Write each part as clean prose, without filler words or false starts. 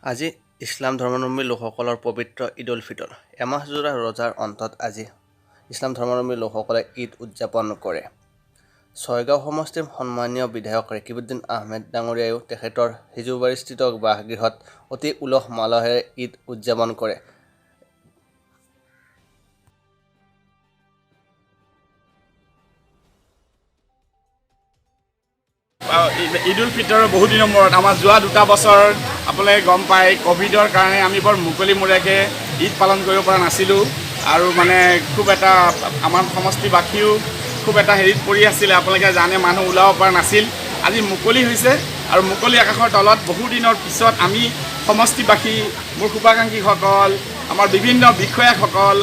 আজি ইছলাম ধৰ্মাৱলম্বী লোকসকলৰ পবিত্ৰ ঈদ উল ফিতৰ। এমাহজোৰা ৰোজাৰ অন্তত আজি ইছলাম ধৰ্মাৱলম্বী লোকসকলে ঈদ উদযাপন কৰে। ছয়গাঁও সমষ্টিৰ সন্মানীয় বিধায়ক ৰেকিবুদ্দিন আহমেদ ডাঙৰীয়াইও তেখেতৰ সিজুবাৰীস্থিত বাসগৃহত অতি উলহ মালহেৰে ঈদ উদযাপন কৰে। ঈদ উল ফিতৰৰ বহু দিনৰ মূৰত আমাৰ যোৱা দুটা বছৰ আপোনালোকে গম পায় ক'ভিডৰ কাৰণে আমি বৰ মুকলিমূৰীয়াকৈ ঈদ পালন কৰিব পৰা নাছিলোঁ আৰু মানে খুব এটা আমাৰ সমষ্টিবাসীও খুব এটা হেৰিত পৰি আছিলে। আপোনালোকে জানে মানুহ ওলাব পৰা নাছিল। আজি মুকলি হৈছে আৰু মুকলি আকাশৰ তলত বহু দিনৰ পিছত আমি সমষ্টিবাসী, মোৰ শুভাকাংক্ষীসকল, আমাৰ বিভিন্ন বিষয়াসকল,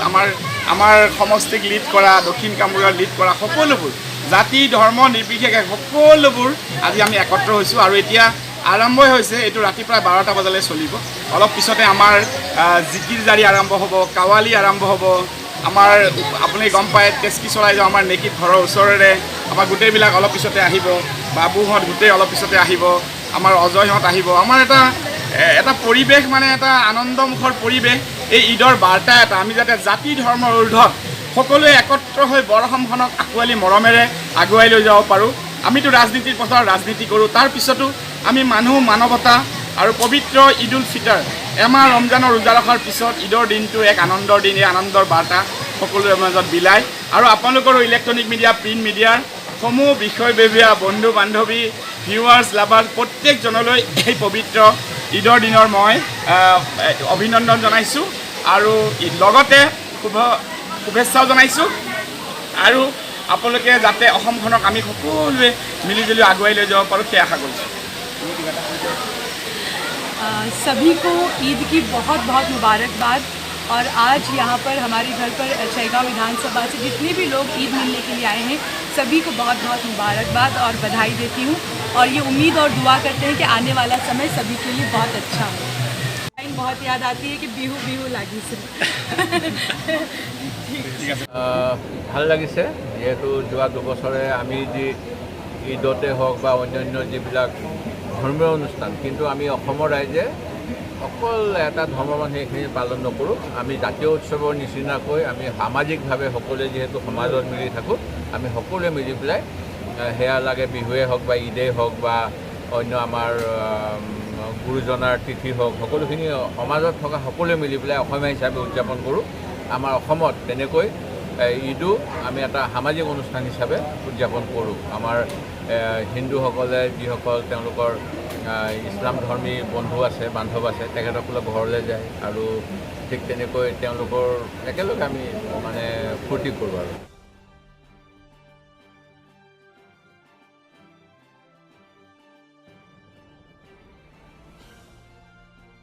আমাৰ সমষ্টিক লিড কৰা, দক্ষিণ কামৰূপৰ লিড কৰা সকলোবোৰ জাতি ধৰ্ম নিৰ্বিশেষে সকলোবোৰ আজি আমি একত্ৰ হৈছোঁ আৰু এতিয়া আৰম্ভই হৈছে। এইটো ৰাতি প্ৰায় 12টা বজালৈ চলিব। অলপ পিছতে আমাৰ জিকিৰ জাৰি আৰম্ভ হ'ব, কাৱালী আৰম্ভ হ'ব। আমাৰ আপুনি গম পায় তেজকি চৰাই যাওঁ আমাৰ নেকিত ঘৰৰ ওচৰেৰে আমাৰ গোটেইবিলাক অলপ পিছতে আহিব, বাবুহঁত গোটেই অলপ পিছতে আহিব, আমাৰ অজয়হঁত আহিব। আমাৰ এটা পৰিৱেশ মানে এটা আনন্দমুখৰ পৰিৱেশ। এই ঈদৰ বাৰ্তা এটা আমি যাতে জাতি ধৰ্মৰ ঊৰ্ধত সকলোৱে একত্ৰ হৈ বৰ অসমখনক আঁকোৱালি মৰমেৰে আগুৱাই লৈ যাব পাৰোঁ। আমিতো ৰাজনীতিৰ পথাৰত ৰাজনীতি কৰোঁ, তাৰপিছতো আমি মানুহ মানৱতা আৰু পবিত্ৰ ঈদ উল ফিতৰ এমাহ ৰমজানৰ ৰোজা ৰখাৰ পিছত ঈদৰ দিনটো এক আনন্দৰ দিন। এই আনন্দৰ বাৰ্তা সকলোৰে মাজত বিলাই আৰু আপোনালোকৰো ইলেক্ট্ৰনিক মিডিয়া, প্ৰিণ্ট মিডিয়াৰ সমূহ বিষয়ববীয়া, বন্ধু বান্ধৱী, ভিউৱাৰ্ছ, লাভাৰ্ছ প্ৰত্যেকজনলৈ এই পবিত্ৰ ঈদৰ দিনৰ মই অভিনন্দন জনাইছোঁ আৰু লগতে শুভেচ্ছাও জনাইছোঁ। আৰু আপোনালোকে যাতে অসমখনক আমি সকলোৱে মিলিজুলি আগুৱাই লৈ যাব পাৰোঁ সেই আশা কৰিছোঁ। सभी को ईद की बहुत बहुत मुबारकबाद। और आज यहाँ पर हमारे घर पर छैगांव विधानसभा से जितने भी लोग ईद मिलने के लिए आए हैं सभी को बहुत बहुत मुबारकबाद और बधाई देती हूँ और ये उम्मीद और दुआ करते हैं कि आने वाला समय सभी के लिए बहुत अच्छा हो। लाइन बहुत याद आती है कि बिहू बिहू लागी से। ভাল লাগিছে, যিহেতু যোৱা দুবছৰে আমি যি ঈদতে হওক বা অন্যান্য যিবিলাক ধৰ্মীয় অনুষ্ঠান, কিন্তু আমি অসমৰ ৰাইজে অকল এটা ধৰ্মৰ মানুহ সেইখিনি পালন নকৰোঁ। আমি জাতীয় উৎসৱৰ নিচিনাকৈ আমি সামাজিকভাৱে সকলোৱে যিহেতু সমাজত মিলি থাকোঁ, আমি সকলোৱে মিলি পেলাই সেয়া লাগে বিহুৱে হওক বা ঈদেই হওক বা অন্য আমাৰ গুৰুজনাৰ তিথি হওক, সকলোখিনি সমাজত থকা সকলোৱে মিলি পেলাই অসমীয়া হিচাপে উদযাপন কৰোঁ। আমাৰ অসমত তেনেকৈ ঈদো আমি এটা সামাজিক অনুষ্ঠান হিচাপে উদযাপন কৰোঁ। আমাৰ হিন্দুসকলে যিসকল তেওঁলোকৰ ইছলাম ধৰ্মী বন্ধু আছে, বান্ধৱ আছে, তেখেতসকলৰ ঘৰলৈ যায় আৰু ঠিক তেনেকৈ তেওঁলোকৰ একেলগে আমি মানে ফূৰ্তি কৰোঁ আৰু।